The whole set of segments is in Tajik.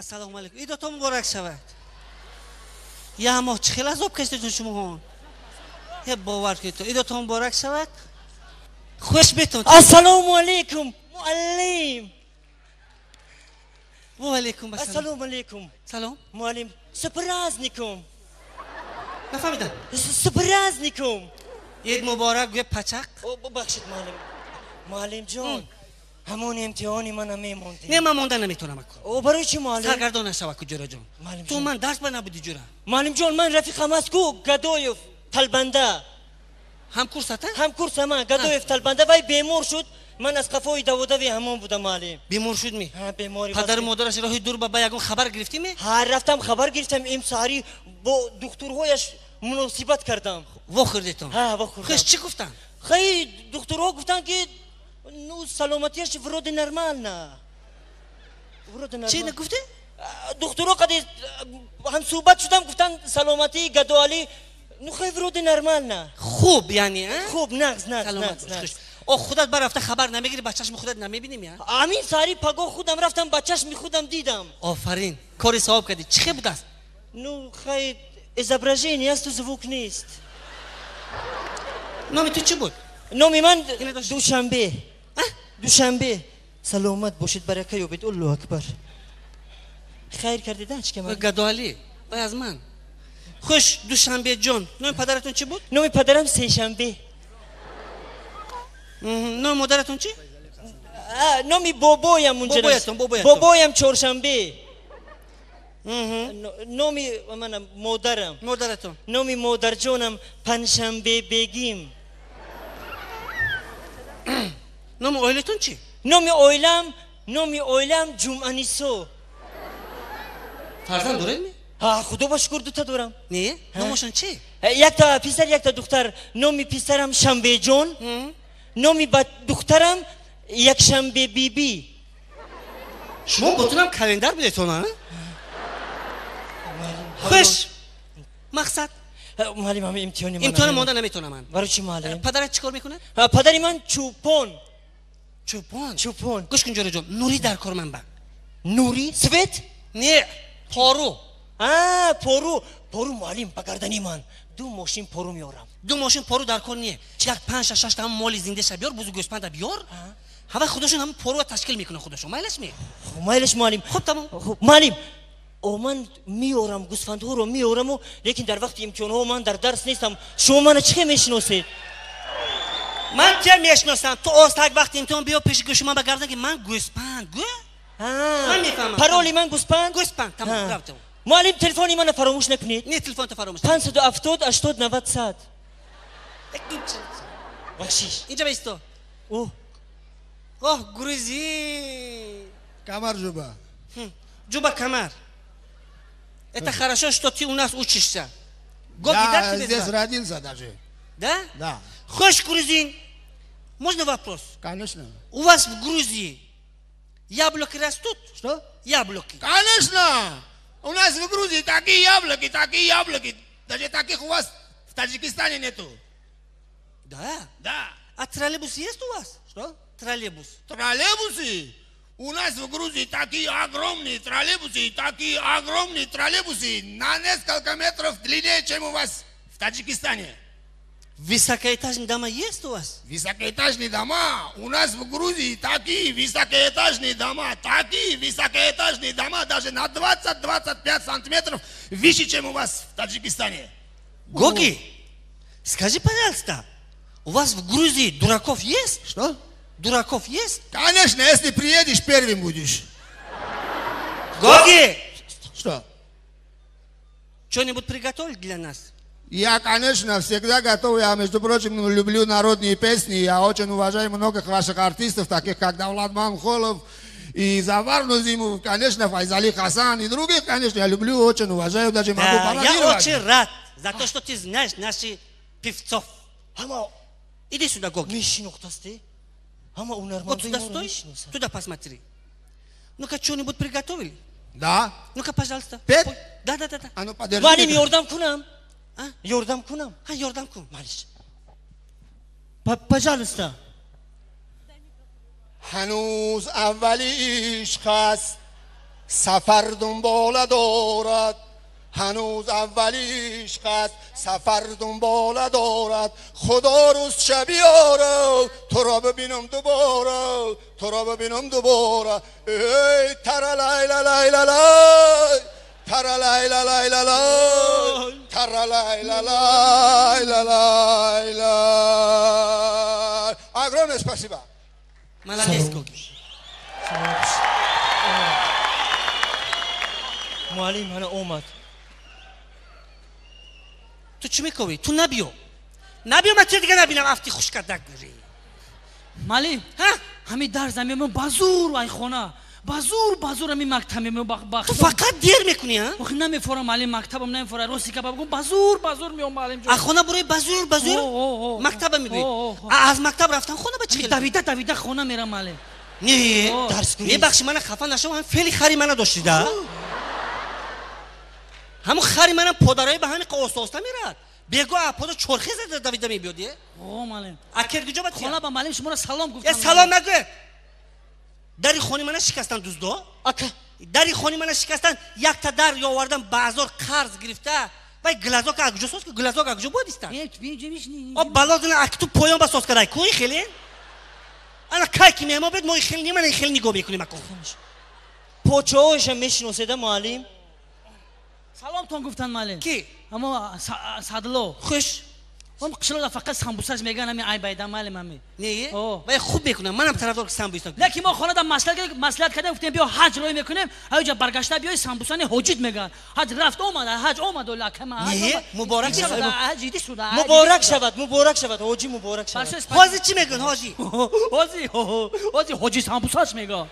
Ассалому алайкум. Идотон муборак шавад. Я моҳ чӣ хел азоб кашидетон шумоҳо? Е, бовар кунед, идотон муборак шавад. Хуш бетон. Ассалому алайкум, муаллим. Ва алайкум ассалом. Ассалому алайкум. Салом. Муаллим, с праздником. Нафаҳмидам. С праздником. Ид муборак, гӯя пачақ. О, бубахшед, муаллим. Муаллимҷон, ҳамон имтиҳони мана мемондем. Не, ман монда наметавонам аку. О, барои чӣ, муаллим? Саргардон нашава ку, ҷӯраҷон. Муаллимҷон. Ту ман дарс ба набудӣ, ҷӯра. Муаллимҷон, ман рафиқам аст ку, Гадоев талбанда. Ҳамкурсата? Ҳамкурса ман, Гадоев талбанда, вай бемор шуд. Ман аз қафои даводави ҳамон будам, муаллим. Бемор шуд ми? Ҳа, бемори. Падару модараш роҳи дур ба ягон хабар гирифтӣ ми? Ҳа, рафтам, хабар гирифтам, имсаҳарӣ бо духтурҳояш муносибат кардам. Вохӯрдетон? Ҳа, вохӯрдам. Хуш, чӣ гуфтанд? Хай, духтурҳо гуфтанд, ки ну, саломатияш вроде нормально. Вроде нормально. Чӣ гуфте? Духтурҳо қади ҳамсӯҳбат шудам, гуфтанд, саломатии Гадоалӣ, ну, хай, вроде нормально. Хуб, яъне, а? Хуб, нағз, нағз. Саломат нағз, бош. Нағз. Хуш. О, худат барафта хабар намегири, ба чашми худат намебинем, я? Ҳамин саҳари пагоҳ худам рафтам, ба чашми худам дидам. Офарин, кори савоб кардӣ. Чӣ хел будааст? Ну, хай, изображение асту, звук нест. Номи ту чӣ буд? Номи ман Ина дошт. Душанбе. А? Душанбе. Саломат бошед, барака ёбед. Аллоҳу акбар, хайр кардед, ачка ман. Гадоалӣ, вай аз ман. Хуш, Душанбеҷон, номи падаратон чӣ буд? Номи падарам Сешанбе. Номи модаратон чӣ? А, номи бобоям унҷа. Бобоятон, бобоятон. Бобоям Чоршанбе. Номи манам, модарам. Модаратон. Номи модарҷонам Панҷшанбе Бегим. Номи оилатон чӣ? Номи оилам Ҷумъанисо. Фарзанд доред ми? Ҳа, худо ба шукр, дута дорам. Не, номошон чӣ? Якта писар, якта духтар. Номи писарам Шанбеҷон, номи духтарам Якшанбе Бибӣ. Шумо ботунам календар будетон, а? Хуш, мақсад? Муаллим, ҳами имтиҳони ман. Имтиҳона монда наметавонам ман. Барои чӣ, муаллим? Падарат чӣ кор мекунад? Падари ман чӯпон. Чӯпон? Чӯпон. Гӯш кун, ҷӯраҷон, нурӣ дар кор ман ба. Нурӣ, свет? Не, пору. А, пору, пору, муаллим, ба гардани ман, ду мошин пору меорам. Ду мошин пору дар кор не, як панҷта, шашта ҳам моли зиндаша биёр, бузу гӯспанда биёр, ҳава худошон ҳам поруа ташкил мекунанд худошон. Майлаш ме? Хуб, майлаш, муаллим. Хуб, тамом. Хуб, муаллим, о, ман меорам, гӯсфандҳоро меораму, лекин дар вақти имтиҳонҳо ман дар дарс нестам. Шумо мана чӣ хел мешиносед? Ман тия мешиносам. Ту остак вақти имтиҳон биё пеши гӯши ман, ба гардан ки ман гӯспанд гӯ. Ман мефаҳмам. Пароли ман гӯспанд. Гӯспанд, тамом, рафтам. Муаллим, телефони мана фаромӯш накунед. Не, телефонто фаромӯш. 570 80 90 100. Бахшиш. Инҷа баисто. О. Оҳ, грузин. Камар Жуба. Джуба Камар, это хорошо, что ты у нас учишься. Гоги, Я да, тебе здесь звать? Родился даже. Да? Да. Хочешь, грузин, можно вопрос? Конечно. У вас в Грузии яблоки растут? Что? Яблоки. Конечно! У нас в Грузии такие яблоки, такие яблоки. Даже таких у вас в Таджикистане нету. Да? Да. А троллейбус есть у вас? Что? Троллейбус. Троллейбусы? У нас в Грузии такие огромные троллейбусы, такие огромные троллейбусы на несколько метров длиннее, чем у вас в Таджикистане. Высокоэтажные дома есть у вас? Высокоэтажные дома. У нас в Грузии такие высокоэтажные дома, такие высокоэтажные дома, даже на 20-25 сантиметров выше, чем у вас в Таджикистане. Гоги, скажи, пожалуйста, у вас в Грузии дураков есть? Что? Дураков есть? Конечно, если приедешь, первым будешь. Гоги! Что? Что-нибудь приготовили для нас? Я, конечно, всегда готов. Я, между прочим, люблю народные песни. Я очень уважаю многих ваших артистов, таких как Давлат Мамхолов и Завар Нозимов, конечно, Файзали Хасан и других, конечно, я люблю, очень уважаю, даже могу Да, я пародировать. очень рад за то, что ты знаешь наших певцов. Ҳама Иди сюда, Гоги. Мешинохтасте, ҳама Вот сюда ҳунармандои моро стой, мешиносад. туда посмотри. Ну-ка, что-нибудь приготовили? Да. Ну-ка, пожалуйста. Петь? Пой. Да. А ну, подержи. Муаллим, ёрдам кунам? А? Ёрдам кунам? А, ёрдам кун. Малиш, пожалуйста. هنوز اول عشق است. Сафар дунбола дорад, ҳанӯз аввали ишқ аст, сафар дунбола дорад. Худо рӯз шабиёра, туро бибинам дубора, туро бибинам дубора. Эй тара лайла лайла лай, тара лайла лайла лай, тара лайла лайла лайла. Огромное спасибо. Молодец, Коки. Муаллим ҳана омад. Ту чӣ мекобӣ? Ту набиё. Набиё, ман туро дига набинам, афти хушкардак гӯри. Муаллим, ҳа? Ҳамин дарс мемон ба зур ай хона. Ба зур ҳамин мактаб мемон ба. Ту фақат дер мекунӣ, ҳа? Охи намефорам муаллим, мактабам намефора. Рости гап бигӯм, ба зур меом муаллим ҷон. А хона бурои ба зур мактаба мебиёӣ. А аз мактаб рафтан хона ба чӣ хел? Давида хона мерам муаллим. Не, мебахши, мана хафа нашав, ҳам феъли хари мана доштида. Ҳамун хари манам подарои ба ҳамин оста-оста мерад. Бего а пода чорхе зада давида мебиёд, е? О, муаллим. А киргиҷо ба хона ба муаллим шуморо салом гуфтам. Е, салом нагӯ. Дари хони мана шикастан дуздо. Ака. Дари хони мана шикастан, якта дар ёвардан ба азор қарз гирифта. Вай глазок а куҷо соз, глазок а куҷо бояд истад? Е, бинҷо. О, балозина ак ту поён ба соз кардай. Куи хеле? Ана кай ки меҳмон бед, мо хеле нимана хеле нигоҳ мекунем акун. Почоҳояшам мешиноседа муаллим? Саломтон гуфтан муаллим. Ки? Амо Садло. Хуш. Он қишлоқда фақат самбусаш меган ҳами ай байда муаллим ҳами. Не? Вай хуб мекунам. Манам тарафдор ки самбуса. Лекин мо хонада маслиҳат кардем, гуфтем биё ҳаҷ рой мекунем, ҳаҷа баргашта биёй самбусани ҳоҷит меган. Ҳаҷ рафт омад, ҳаҷ омад лакама. Не? Муборак шавад. Ҳаҷ иди шуда. Муборак шавад, муборак шавад, ҳоҷи муборак шавад. Ҳоҷи чӣ мегӯн ҳоҷи? Ҳоҷи, ҳоҷи ҳоҷи самбусаш меган.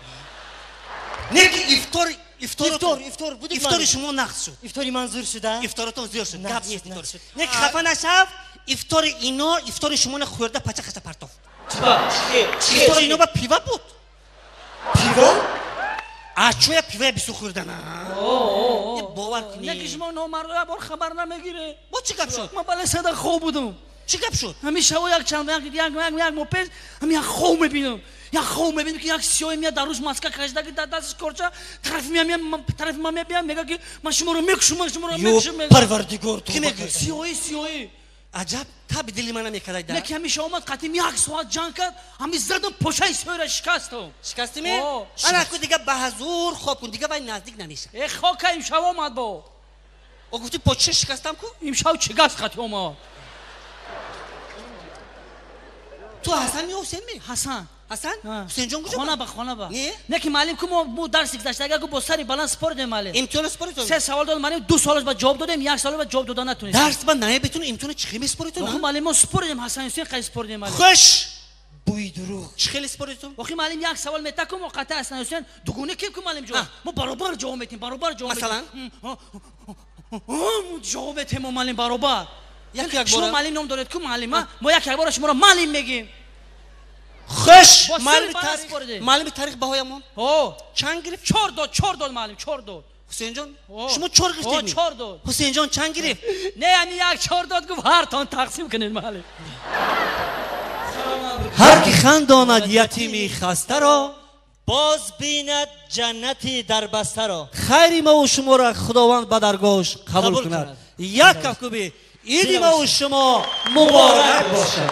Не ки ифтор ифтор буд. Ифтори шумо нақс шуд. Ифтори ман зур шуда. Ифторатон зиёд шуд. Гап нест ифтор шуд. Не ки хафа нашав, ифтори ино, ифтори шумо на хӯрда пача хаста партофт. Ифтори ино ба пива буд. Пива? А чоя пива бису хӯрдана? Е бовар кунӣ. Не ки шумо номардоя бор хабар намегиред. Бо чӣ гап шуд? Ман бале сада хоб будам. Чӣ гап шуд? Ҳамин шаво як чанд як моҳ пеш ҳамин як хоб мебинам. Як хоб мебинам ки як сиёҳе меяд дар рӯз маска кашида ки дар дасташ корча тарафи ман мебиям, мега ки ман шуморо мекушам, ман шуморо мекушам. Ё Парвардигор, ки мегӯяд? Сиёҳӣ. Аҷаб таби дили мана мекардай да. Не ки ҳамеша омад қатим як соат ҷанг кард, ҳамин задам пошаи сиёҳро шикастам. Шикастӣ-ми? Ана ку дига ба ҳазур хоб кун, дига вай наздик намешавад. Э хока имшаб омад бо. О гуфтӣ почша шикастам ку? Имшаб чигаст қати омад. Ту Ҳасан ми Ҳусен ми? Ҳасан. Ҳасан? Ҳусенҷон куҷо? Хона ба, хона ба. Не? Не ки муаллим ку мо дарси гузашта агар ку бо сари баланд споридем муаллим. Имтиҳон споридем? Се савол дод муаллим, ду саволаш ба ҷавоб додем, як савол ба ҷавоб дода натунистем. Дарс ба намебетун имтиҳон чӣ хел меспоритун? Охи муаллим мо споридем, Ҳасан Ҳусен қай споридем муаллим. Хуш! Бӯи дурӯғ. Чӣ хел споритун? Охи муаллим як савол мета ку мо қатъи Ҳасан Ҳусен дугона кем ку муаллим ҷавоб. Мо баробар ҷавоб метем, баробар ҷавоб метем. Масалан? Ҷавоб метем мо муаллим баробар. Як як шумо бора. Муаллим ном доред ку муаллим, мо як як бора шуморо муаллим мегем. Хуш! Муаллими тарих баҳоямон? Чанд гирифт? Чор дод, чор дод муаллим, чор дод. Ҳусейнҷон, шумо чор гирифтед? Чор дод. Ҳусейнҷон чанд гирифт? Не, яъне як чор дод, гуфт ҳартон тақсим кунед муаллим. Ҳар ки хандонад ятими хастаро, боз бинад ҷаннати дарбастаро. Хайри маву шуморо Худованд ба даргоҳаш қабул кунад. Як кафкӯбӣ. Иди маву шумо муборак бошад.